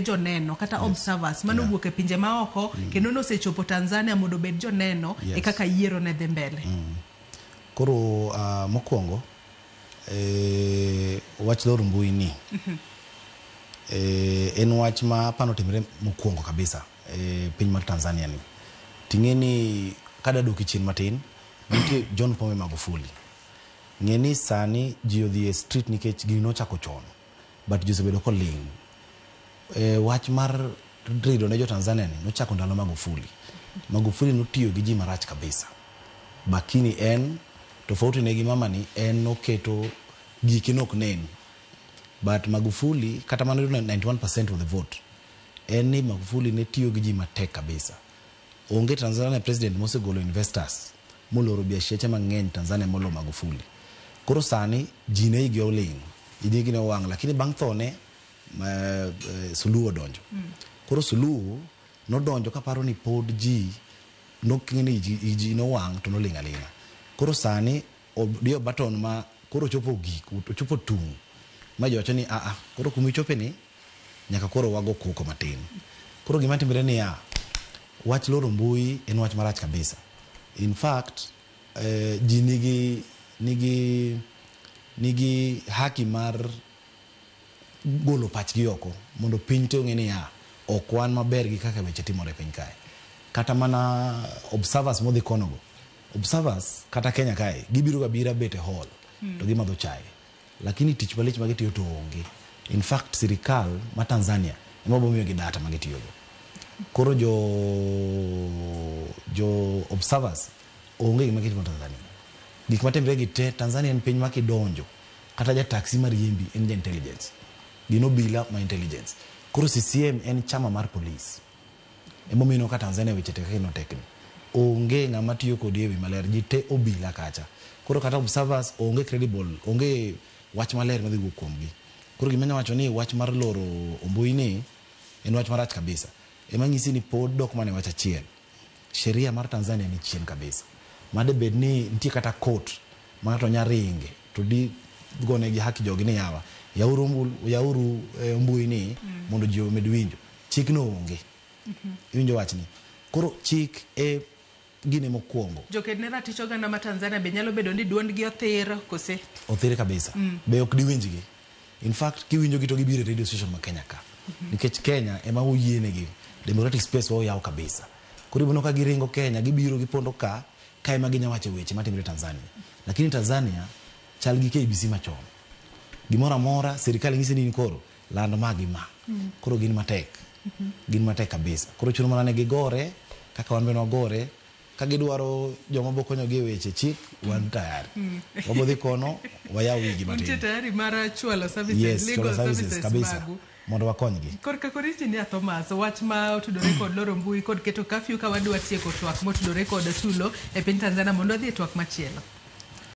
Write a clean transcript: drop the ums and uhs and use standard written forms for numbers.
Joneno kata observers mane owuok e pinje maoko kendo nosechopo Tanzania mondo obed joneno e kaka yiero ne dhi mbele. Koro mokwongo wach loro mbui ni en wach ma apani otimre mokwongo kabisa e piny mar Tanzania ni. Ting'e ni kada duoki chien matin, nitie John Pombe Magufuli. Ng'e ni sani ji odhi e street nikech gini nochako chon but ji osebedo koling'. Wach mar rido ne jo Tanzania ni nochako ndalo Magufuli. Magufuli notiyo gi ji marach kabisa. Lakini en tofauti ne gi mama ni en noketo gike nok nen. But Magufuli kata mana yudo 91% of the vote en ni Magufuli ne tiyo gi ji matek kabisa. Onge Tanzania president mosegolo investors moloro biasheche mang'eny Tanzania molo Magufuli. Koro sani ji ne igi oling', igi ne owang' lakini bang' thone Suluhu odonjo. Koro Suluhu nodonjo kaparo ni pod ji noking'e ni ji nowang' to noling' aling'a. Koro sani odiyo button ma koro ochopo gik, ochopo tung' ma ji wacho ni a koro kumichope ni nyaka koro wago koko matin. Koro gima timre niya, wach loro mbui en wach marach kabisa. In fact, ji nigi haki mar golo pachgi oko mondo piny te ong'e niya ok wan maber gi kaka weche timore e piny kae. Kata mana observers modhi kono go, observers kata Kenya kae gibiro ga bira bet e hall to gimadho chai. Lakini tich malich ma gitiyo to onge. In fact, sirikal ma Tanzania ema bomiyogi data ma gitiyogo. Koro jo observers onge gima gitimo Tanzania. Gik matimre gi te Tanzania en piny ma kidonjo kata ja taxi mariembi en ja intelligence. Gin obila ma intelligence. Koro CCM en chama mar police. Emomiyo ineno ka Tanzania weche tek kaka notekni. Onge ng'ama tiyo kodi e wi maler. Ji te obila kacha. Koro kata observers onge credible, onge wach maler madhi wuok kuomgi. Koro gima anyalo wacho ni wach mar loro mbui ni en wach marach kabisa. Ema nyisi ni pod dok mana e wach achiel. Sheria mar Tanzania ni chien kabisa. Made bed ni nitie kata court ma ng'ato nya ringe to di gonegi haki jogi ni yawa yauru mbui ni mondo ji omed winjo. Chik no onge. Iwinjo wachni? Koro chik e gine mokwongo. Joked ne ratich oganda ma Tanzania be nyalo bedo ni duondgi othir kose? Othir kabisa. Be ok diwinjgi. In fact, kiwinjogi to gibiro e radio station ma Kenya ka. Nikech Kenya ema oyienegi. Democratic space wa oyaw kabisa. Koro ibiro ka giringo Kenya, gibiro gipondo ka, ka ema ginya wacho weche matimore Tanzania. Lakini Tanzania chal gi KBC machon. Gimoro amora sirikal nyisi ni koro land ma gi ma. Koro gin matek. Gin matek kabisa. Koro chuno mana ni gigore kaka wan be nwagore. Ka gidwaro joma bo konyogi e weche chik, wan tayari. Wabo dhi kono, wayaw wigi matin. Untie tayari mar chwalo services, Yes, legal chwalo services, services kabisa. magu. Mondo wakonygi. Korka kod Engineer Thomas, wach ma otudore kod loro mbui kod keto kafyu ka wadwa tieko twak motudore kod tulo e piny Tanzania mondo wadhi e twak machielo.